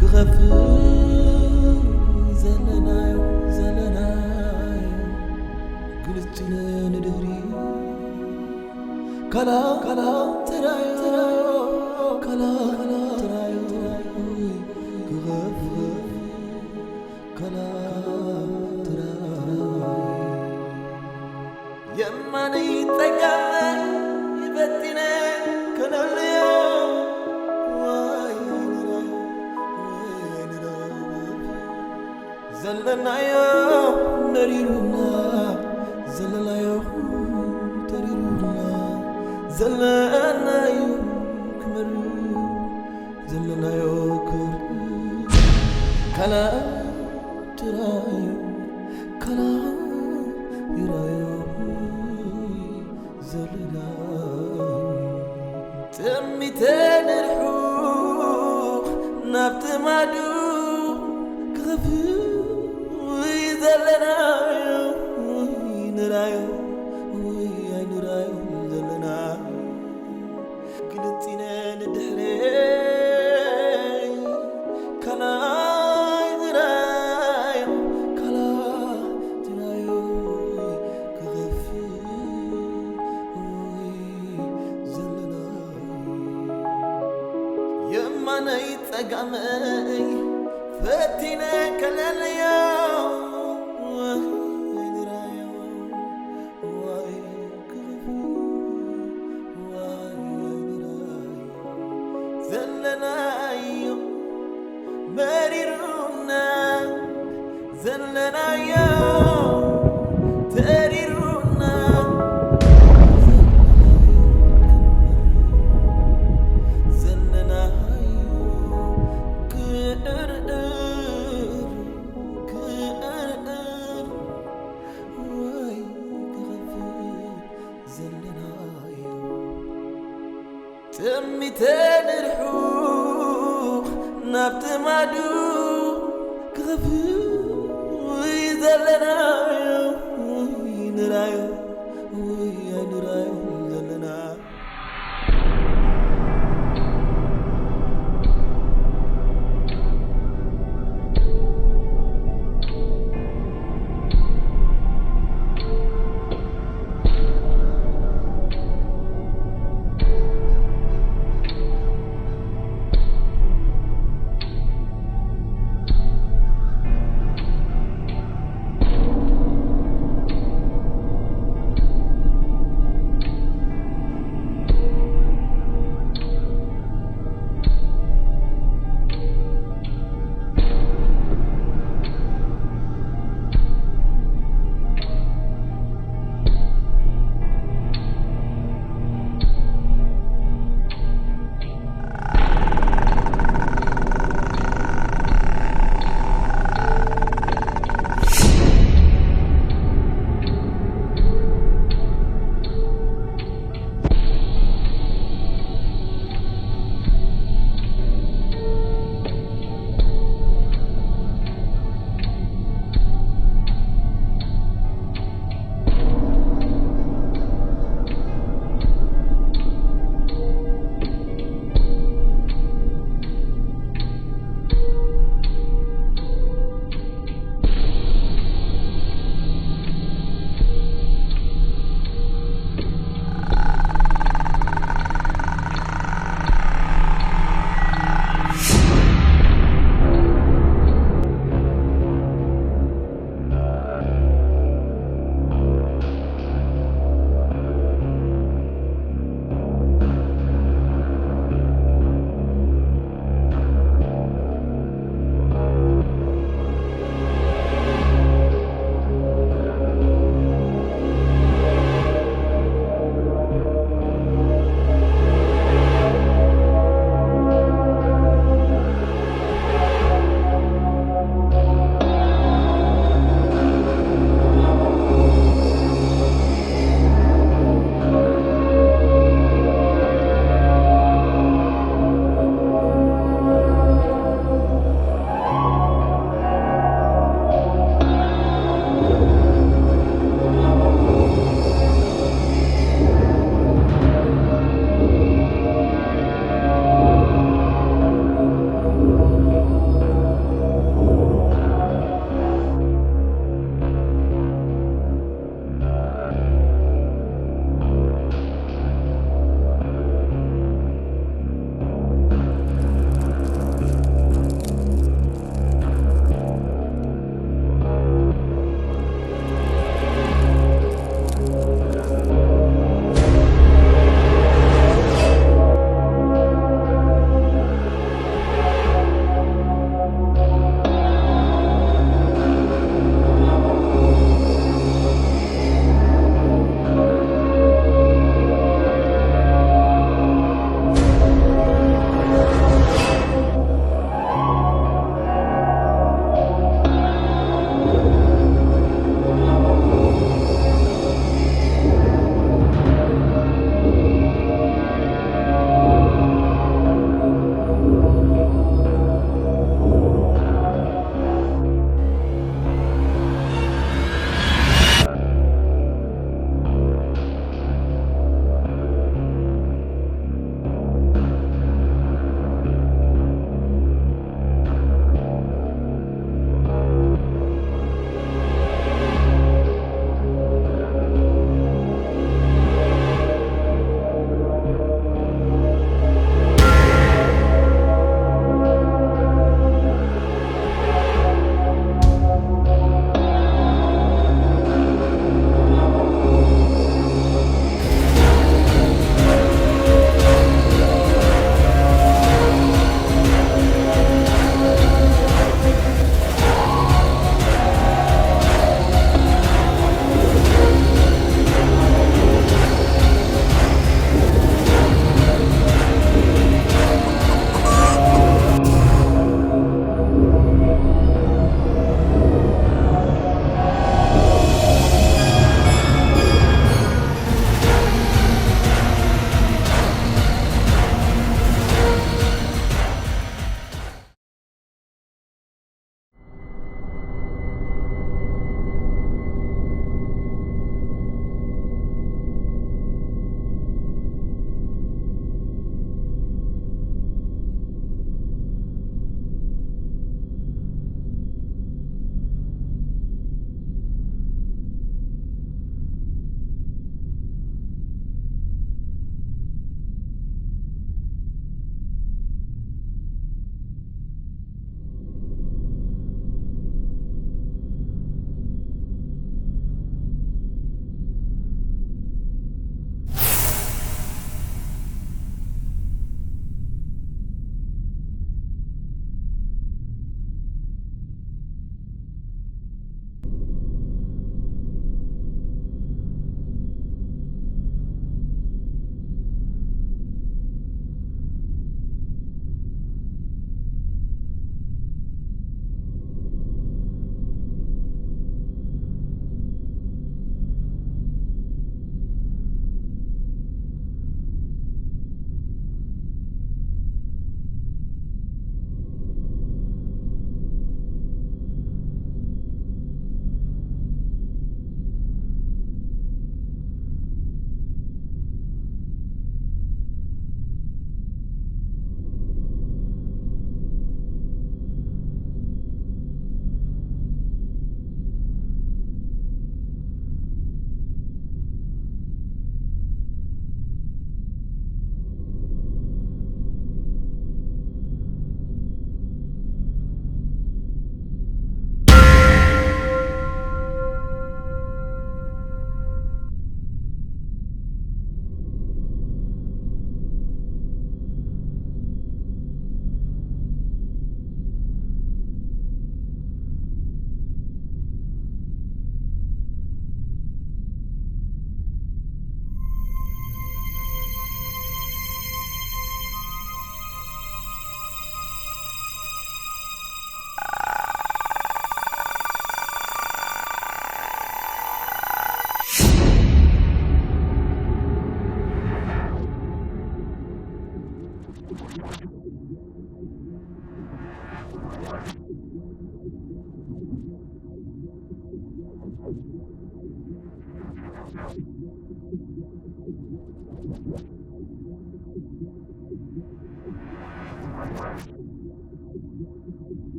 ክኸፍእ ዘለናዮ ዘለናዮ ግልጽ ኢለ ንድሕሪ ካላ ካላ ትራዮ ካላ ካላ ትራዮ ክኸፍእ ካላ ትራዮ የማነይ ጸጋመይ በቲነ ከነልዮ ዋይ ንራዮ ዋይ ንራዮ ዘለናዮ መሪሩና ዘለናዮ ተሪሩና ዘለናዮ ክመር ዘለናዮ ክር ካላ ትራዮ ካላ ይራዮ ዘለና ጥሚተ ንርሑቕ ናብቲ ማዱ ክኸፍእ ዘለናዮ ንራዮ ኣይንራዮ ዘለና ግልጽ ኢለ ንድሕረይ ካላይ ዝራዮ ካላ ዝራዮ ክኸፍእ ዘለናይ የማነይ ጸጋመይ ፈቲነ ከለልዮ ዝራዮ ዘለናዮ መሪሩና ዘለናዮ ተሪሩና ዘለናዮ ክእርር ክእርር ወይ ክኸፍእ ዘለናዮ ጥሚተ ንርሑቕ ናብቲ ማዱ ክኸፍእ ዘለናዮ ንራዮ ወይ ኣይንራዮ ዘለና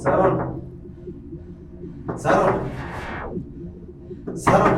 ሳሮን፣ ሳሮን፣ ሳሮን።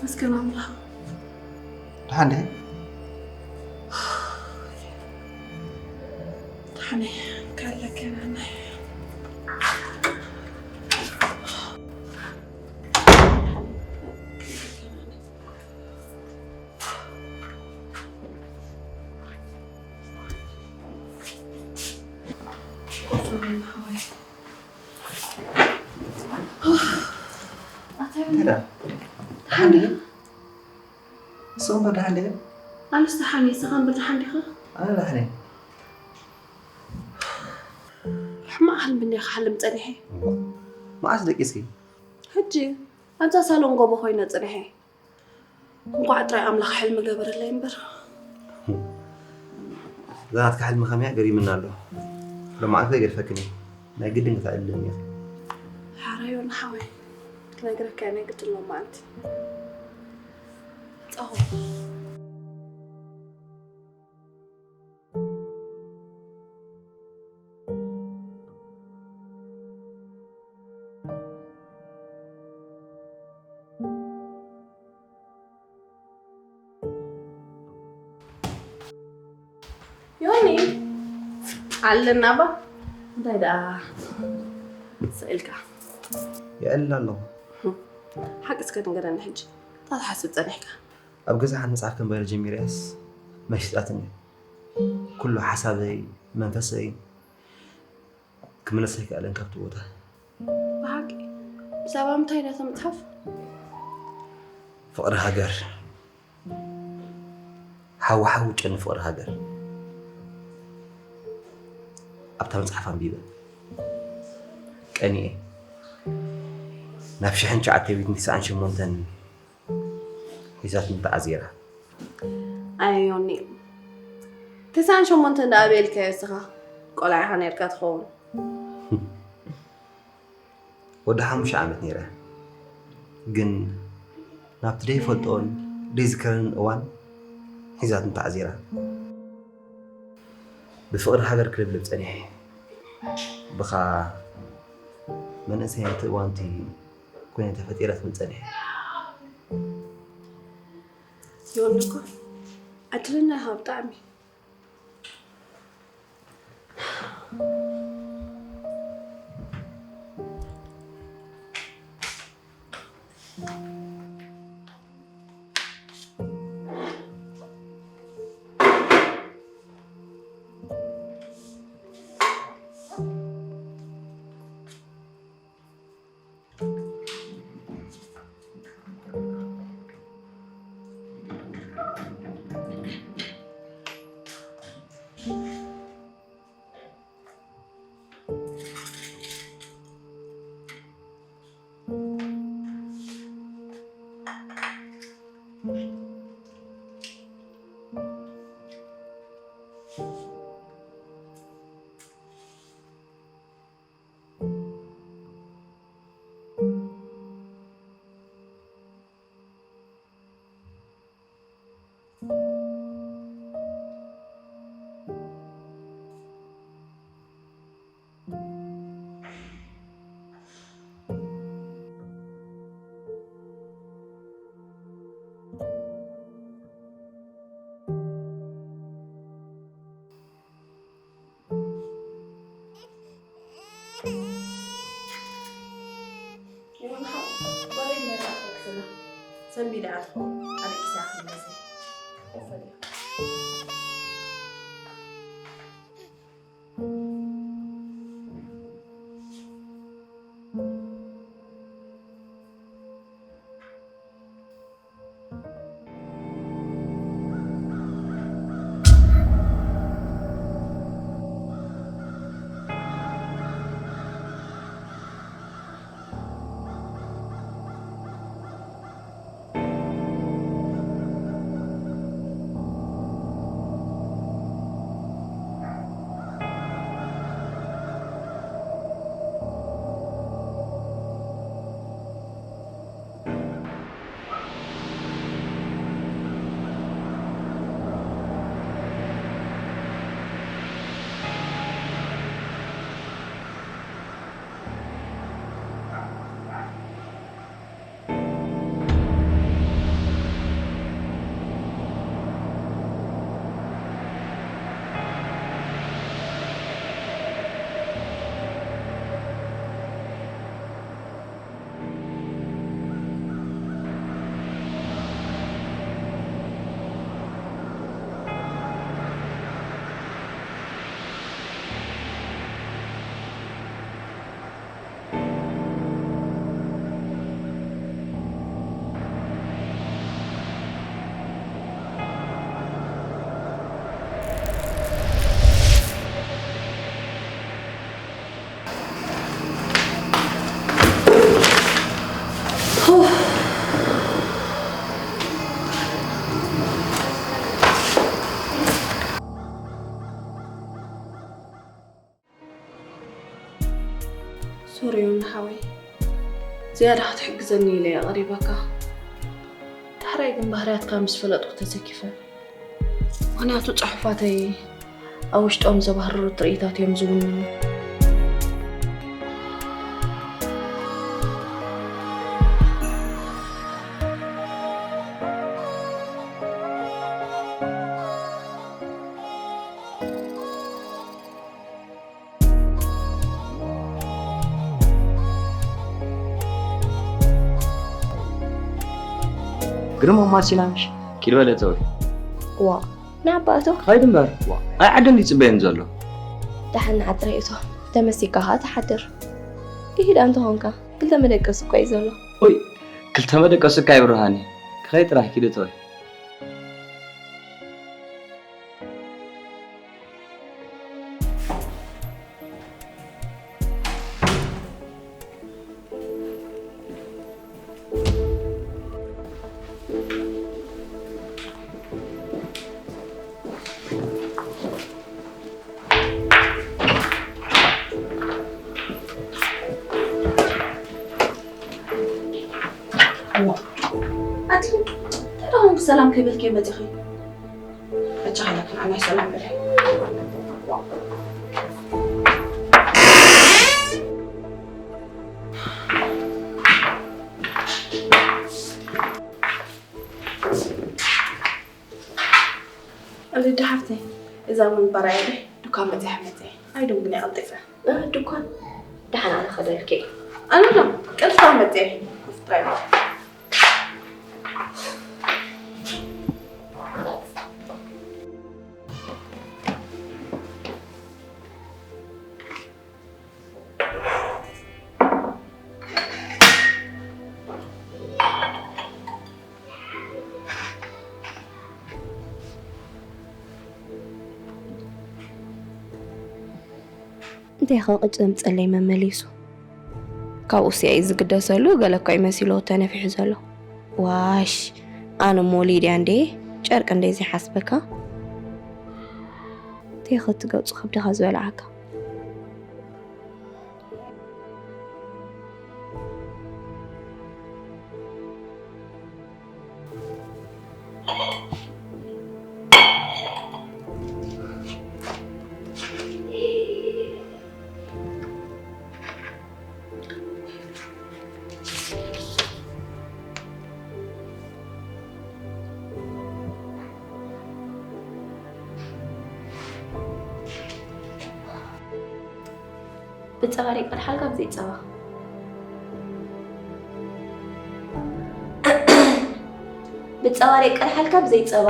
መስገን ኣምላኽ። ደሓን ዲኺ? ደሓን እየ። ካለከ ናናይ። ደሓን ዲኺ? ንስኺ እምበር ደሓን ዲኺ? ኣነስ ደሓን እየ። ንስኻ እምበር ደሓን ዲኻ? ኣነ ደሓን እየ። ሕማቕ ሕልሚ እንድየ ክሓልም ጸኒሐ። መዓስ ደቂስኪ? ሕጂ ኣብዛ ሳሎን ጎቦ ኮይነ ጽኒሐ። እንቋዕ ጥራይ ኣምላኽ ሕልሚ ገበረለይ እምበር። እዛ ናትካ ሕልሚ ከመይ ገሪምና ኣሎ። ሎማዓንቲ ከይገድፈክን እየ። ናይ ግድን ክትዕልልኒ ኢኺ። ሓራይ ዮኒ ሓወይ፣ ክነግረካ እየ ናይ ግድን ሎማዓንቲ። ጸኹ። ዮኒ ኣለና ባ እንታይ ደኣ ስቕ ኢልካ የዕልል ኣለኹ። ሓቂ እስከ ንገረኒ ሕጂ እንታይ ትሓስብ ጸኒሕካ? ኣብ ገዛ ሓንቲ መጽሓፍ ከንበረ ጀሚረያስ መሽጣትኒ ኩሉ ሓሳበይ መንፈሰይ ክምለስ ኣይከኣለን ካብቲ ቦታ። ብሓቂ ብዛዕባ ምንታይ ድያ እታ መጽሓፍ? ፍቕሪ ሃገር ሓዊ ሓዊ ጨኒ ፍቕሪ ሃገር ኣብታ መጽሓፍ ኣንቢበ ቀኒኤ ናብ ሽሕን ትሽዓተ ሚእትን ትስዓን ሸሞንተን ሒዛትኒ ተዓዚራ። ኣየ ዮኒ፣ ተስዓን ሸሞንተን ደኣ ኣበይ ኢልካዮ እስኻ? ቆልዓ ኢኻ ነይርካ ትኸውን። ወዲ ሓሙሽተ ዓመት ነይረ፣ ግን ናብቲ ደይፈልጦን ደይዝከረንን እዋን ሒዛትኒ ተዓዚራ። ብፍቕሪ ሃገር ክልብልብ ጸኒሐ። ብኻ መንእሰይ ኣብቲ እዋንቲ ኩነታ ፈጢራ ትብል ጸኒሐ። ይወልኮ ዕድልና ኢኻ ብጣዕሚ። ሰንቢዳ ትኸውን ኣደቂሳ ክትመሲ። ኦርዮን ሓወይ፣ ዝያዳ ክትሕግዘኒ ኢለ እየ ቀሪበካ። ዳሕራይ ግን ባህርያትካ ምስ ፈለጥኩ ተሰኪፈ። ምኽንያቱ ጽሑፋተይ ኣብ ውሽጦም ዘባህርሩ ትርኢታት እዮም ዝውንኑ። ግርም ማሲና ምሽ ኪድ በለ ተወይ። ዋ ንዓባእቶ ኸይድ እምበር ዋ ኣይ ዓደን ይጽበየን ዘሎ። ደሓን ንዓጥረ እቶ ተመሲካ ኸዓ ትሓድር። ይሂድ ኣንተ ኾንካ ክልተ መደቀስ እኮ እዩ ዘሎ። ኦይ ክልተ መደቀስ እካ ይብርሃኒ። ክኸይ ጥራሕ ኪድ ተወይ። ኣቲ ተዳውን ብሰላም ከይበልከ መፂኺ። እቻ ሃለክን ኣናይ ሰላም በለ። ሪዳ ሓፍተይ፣ እዛ እውን በራይ ድኳን በፂሐ መፀ። ኣይደንጉን እየ ቀልጢፈ። ድኳን ደሓን ኣነ ከደልኪ። ኣነ ዶ ቀልጢፈ መፀ። ኮፍትራይ እንታይ ኸ ቅጭ ዘምፀለይ መመሊሱ? ካብኡ ሲኣይ ዝግደሰሉ ገለ እኳ እዩ መሲሉ ተነፊሑ ዘሎ። ዋሽ ኣነ እሞ ሊድያ እንዴ ጨርቂ እንዴ ዘይሓስበካ እንታይ ኸ ትገጹ ከብድኻ ዝበልዓካ። ብጸባ ደይ ቀድሓልካ ብዘይ ጸባ። ብጸባ ደይ ቀድሓልካ ብዘይ ጸባ።